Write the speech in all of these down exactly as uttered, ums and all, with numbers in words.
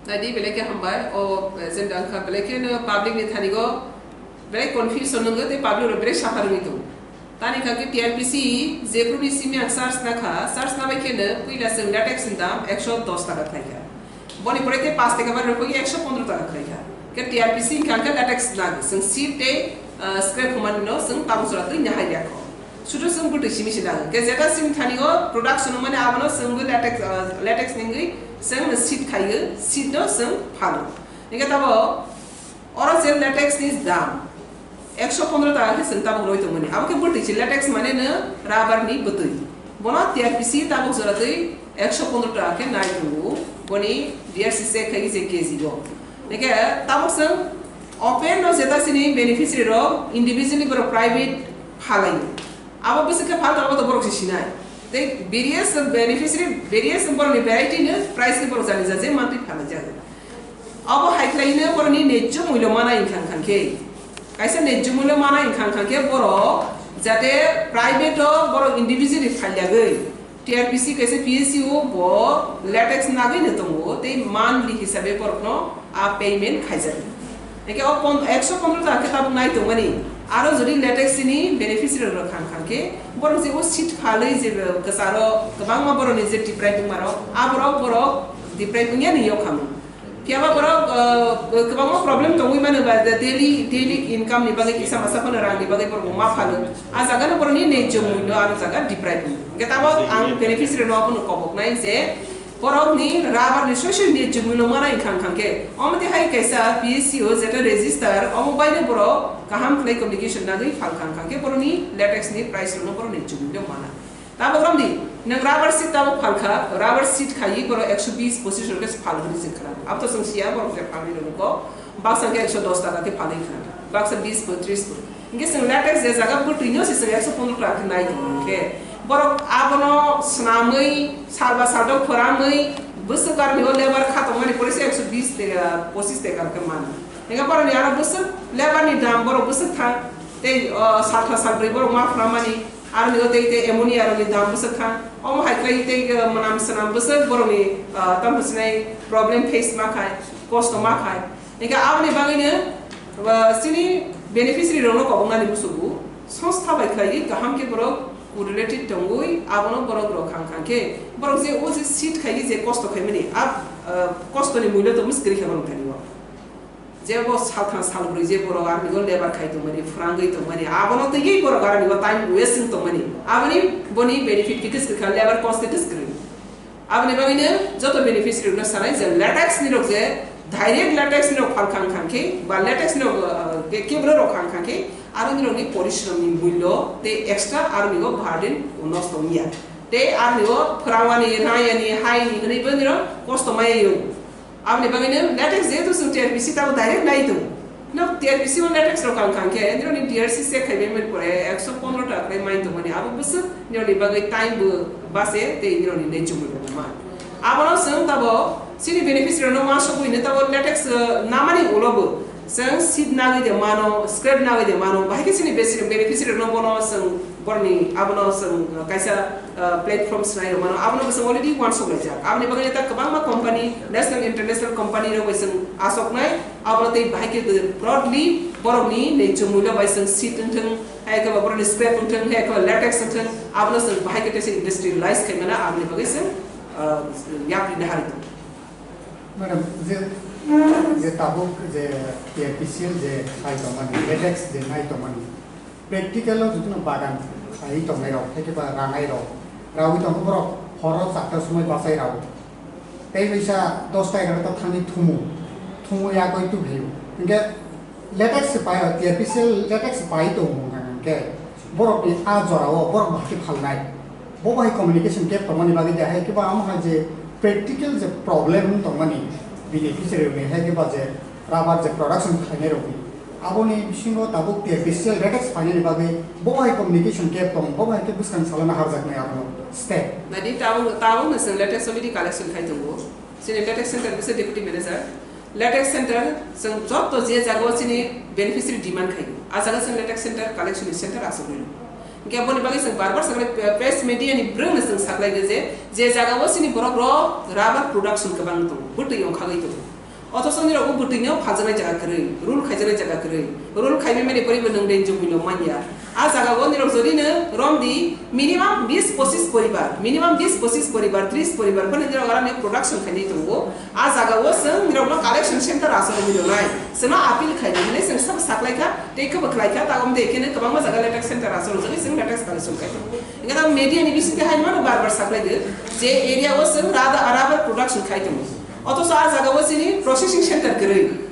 Naidi belai khe hambai, o agenda wngkha belai kheno public ni thani go belai confusion nwngo tei public rok belai suffer wngwi tongo. Tani kha khe T R P C jephru ni simi ang charge na kha, charge na bai kheno puila chwng latex ni dam ekso dos taka khlai kha. Boni pore tei paanch taka bar rok ekso pondro taka khlai kha. Khe T R P C wngkha khe latex nang chwng seed tei, ah, scrap hwnmani no chwng tabuk jora twi nahai ya kho. Sudu chwng bwtwi simi se nango. Khe jeta chini thani o production wngmani abono chwng bo latex, ah, latex ningwi chwng no seed khaiyo, seed no chwng phano. Hingkhe tabo oro je latex ni dam ekso pondro taka khe chwng tabuk roi tongmani. Abo khe bwtwi se latex mane no rubber ni bwtwi. Bono T R P C tabuk jora twi ekso pondro taka khe nai tongo. Boni D R C check khai je K G o. Hingkhe tabuk chwng open no jeta chini beneficiary rok individually borok private phalaio. Abo bwswk khe phal tongma to borok se sinai. Tei various beneficiary, various borokni variety no price ni borok jani jaje mantwi phalai jago. Abo hai khlai no borokni nejjo mulyo mana wngkha wngkha khe. Kaisa nejjo mulyo mana wngkha wngkha khe borok jate private o borok individually phailiagwi T R P C kaisa P S U bo latex nagwi no tongo tei monthly hisabe borokno a payment khaijak. Hingke o pon-, ekso pondro taka khe tabuk nai tongmani. Aro jodi latex ni beneficiary rok khang khang khe, borok je o seed phalwi je kwcharo kwbangma borokni je deprive wngma rok, aborok borok deprive wngya ni yok khamu. Phiya ba borok, uh, kwbangma problem tongwi mano ba, the daily, daily income ni bagwi kisa masa phano rang ni bagwi borok ma phalo. A jaga no borokni nejjo mulyo aro jaga deprive wngya. Hingke tabuk ang beneficiary no abono kobok nai je, borokni rubber ni soi soi ni chumui no mana wngkha wngkha khe, omo tei hai kaisa P S C o jeta register, omo baino borok kaham khlai communication nagwi phalkha wngkha khe borokni latex ni price rokno borok ni chumui no mana. Tabok romdi, nwng rubber sheet tabok phalkha, rubber sheet khaiwi borok ekso bis pochis rok khe phal hwnwi chwng khna. Abo to chwng siya borok je phalwi rok baksa khe ekso dos taka khe phalwi khna, baksa bis bo tris bo. Hingke chwng latex je jaga bwtwi no se chwng ekso pondro taka khe nai tongmani khe, borok abono swnamwi, salba saldo phoramwi, bwswk aroni o lebar kha tongmani pore se ekso bis teka, pochis teka khe mano. Hingke boroni aro bwswk lebar ni dam borok bwswk thang, tei, o, saltha salbrwi borok ma phramani, aroni o tei, tei ammonia rokni dam bwswk thang. Omo hai khlai tei, o, mwnam swnam bwswk borokni, o, tamo sinai problem face ma khai, kosto ma khai. Hingke aboni bagwino, uh, chini beneficiary rokno koboknani musugo, songstha bai khlaiwi kaham khe borok correlated tongwi abono borok rok khang khang khe, borok je o je seed khaiwi je kosto khaimani, a, uh, kostoni mulyo to mwswk kwrwi khe borok thani o. Je bo salthang salbrwi je borok aroni o lebar khai tongmani, phrangwi tongmani, abono twiwi borok aroni o time waste wng tongmani, aboni boni benefit khe kwswk kha, lebar cost khe kwswk kwrwi. Aboni bagwino joto beneficiary rokno sanai je latex ni rok je direct latex ni rok phal khang khang khe ba latex ni rok, uh, ke kebro rok khang khang khe aroni rokni porishrom ni mulyo tei extra aroni o burden nosto wngya. Tei aroni o phwrangmani, rayani, haini hwnwi boni rok kosto maya yung. Aboni bagwino latex jehetu chwng T R P C tamo direct nai tongo. No, T R P C o latex rok ang khang khe, nironi D R C check khai mani pore ekso pondro taka khe mai tongmani, abo bwswk nironi bagwi time bo base tei nironi nai chumui rok ma. Abono chwng tabo chini beneficiary rok no ma sogwi no tabo latex, uh, namani ulo bo chwng seed nagwi de mano, scrap nagwi de mano, bahai khe chini besi-, beneficiary rok no bono chwng borni abono chwng, uh, kaisa uh, platform swlai rok mano, abono bwswk already uansuk laijak. Aboni bagwi ta kwbangma company, national, international company rok bai chwng asoknai, abono tei bahai khe broadly borokni nai chumui no bai chwng seed wngthwng, hai khe borokni scrap wngthwng, hai khe latex wngthwng, abono chwng bahai khe tei industrialize khai mano, aboni bagwi chwng, uh, yapri nahari tongo. Madam, je, je tabuk je T R P C L je nai tongmani, latex je nai tongmani, practical o jotono bagan khai tongnai rok, hai khe ba ranai rok, rawi tongo borok horo charta somoi bachai rao. Tei bisa dosta egarota thangwi thumu, thumu yakoi tubhiyo. Hingke latex se pai, T R P C L latex se pai tongo hingke borok ni a jora o borok bahai khe phalnai. Bo bai communication gap tongmani bagwi de hai khe ba amo hai je practical je problem tongmani beneficiary rokni hai khe ba je rubber je production khlainai rokni. Aboni bisingo tabuk T R P C L latex phainani bagwi bo hai communication gap tong, bo hai khe bwskang salana harjaknai abono step. Nadi tabuk, tabuk no chwng latex already collection khai tongo. Chini latex center bisa deputy manager. Latex center chwng joto je jaga o chini beneficiary demand khai. A jaga chwng latex center collection ni center aswk rwino. Hingke boni bagwi chwng bar bar sakhlai, press media ni bwrwngno chwng sakhlai de je, je jaga o chini borok rok rubber production kwbang tongo, bwtwi ongkhagwi tongo. Othoso nirok bo bwtwi no phaljaknai jaga kwrwi, rule khaijaknai jaga kwrwi. Rule khaiwi mani kwrwi bo nwng danger mui no manya. A jaga o nirok jodi no rom di minimum bis pochis poribar, minimum bis pochis poribar, tris poribar phano nirok aro ni production khainai tongo. A jaga o chwng nirok no collection center aswk rwgwi rwnai. Chwng no appeal khaidi hinwi chwng sabo saklai kha, tei khe bo khlai kha, ta om de khe no kwbangma jaga latex center aswk rwjagwi chwng latex collection khai tongo. Hingke ta media ni bisingtwi hai mano bar bar saklai de, je area o chwng rada, rubber production khai tongo. Othoso a jaga o chini processing center kwrwi.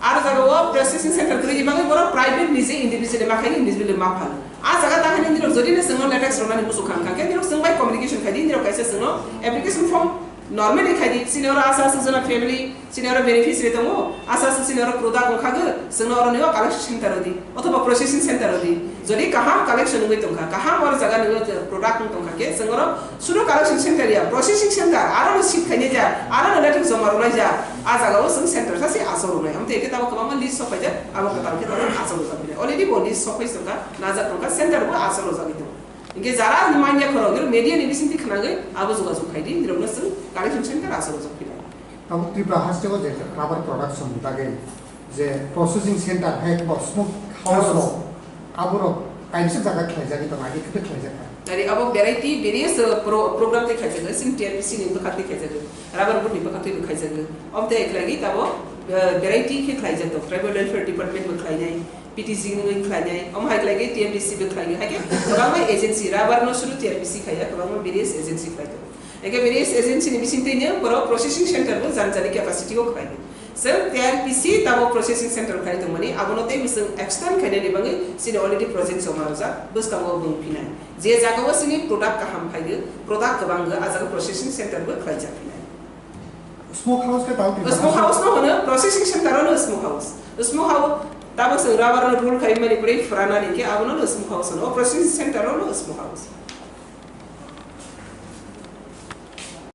Aro jaga o processing center kwrwi ni bagwi borok private nije individual ma khaini individual ma phal. A jaga ta khaini nirok jodi no chwngno latex rwnani muchung kha, hwnkha khe nirok chwng bai communication khaidi, nirok kaisa chwngno application form normally khaidi, chini oro asa aswk jona family, chini oro beneficiary tongo, asa aswk chini oro product wngkha gw, chwngno oro nio collection center rwdi, othoba processing center rwdi. Jodi kaham collection wngwi tongkha, kaham oro jaga nio product wng tongkha khe, chwng oro sudo collection center ya, processing center, aro no seat khainai ja, aro no latex joma rwnai ja, a jaga o chwng center sa se aswk rwnai. Amtwi khe tamo kwbangma list sok phaijak, abo kwtal khe tamo aswk rwjak phinai. Already bo list sok phai tongkha, najak tongkha, center bo aswk rwjagwi tongo. Hingke jara manya khorok, nirok media ni bisingtwi khwnagwi abo jogajog khaidi, nirokno chwng collection center aswk rwjak phinai. Tabuk Tripura haste o je rubber production ni bagwi je processing center hai bo smoke house rok, aborok kaisa jaga khlaijagwi tongo, agi khe khlaijak kha. Ari abo variety various, uh, pro-, program tei khaijago, chini T R P C ni bwkha tei khaijago, rubber board ni bwkha tei bo khaijago. Om tei khlaigwi tabo, uh, variety khe khlaijak tongo, tribal welfare department bo khlainai, P T C ni khlainai, om hai khlaigwi T R P C bo khlainai, hai khe kwbangma agency, rubber no suru T R P C khaiya, kwbangma various agency khlai tongo. Eke various agency ni bisingtwi no borok processing center bo jani jani capacity o khlai. Chwng T R P C tamo processing center khlai tongmani, abono tei chwng extend khainani bagwi chini already project joma rwjak, bwskango bung phinai. Je jaga o chini product kaham phaigo, product kwbang go, a jaga processing center bo khlaijak phinai. Smoke house khe tao Tripura Smoke house no hono processing center no smoke house. Smoke house tamo chwng rubber no rule khai mani pore phuranani khe abono no smoke house no, processing center no smoke house.